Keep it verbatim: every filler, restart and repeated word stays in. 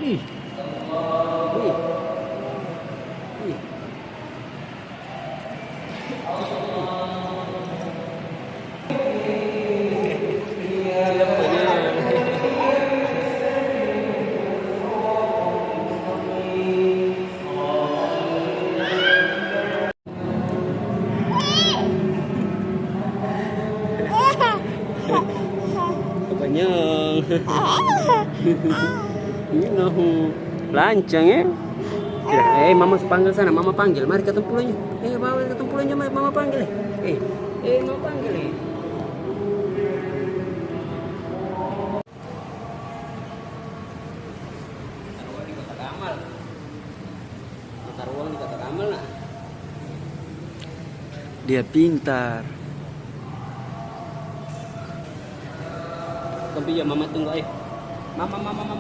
Ih. Ih. Ih. Kepanjang. Ini nahu lancang, eh. Sudah, eh, mama su panggil sana, mama panggil. Mari katong pulang, yuk. Eh, mama katong pulang, yuk, mama panggil, eh. Eh, eh, mama panggil, eh. Taruh di kotak amal. Taruh uang di kotak amal, nah. Dia pintar. Tapi ya, mama tunggu, eh. Mama, mama, mama.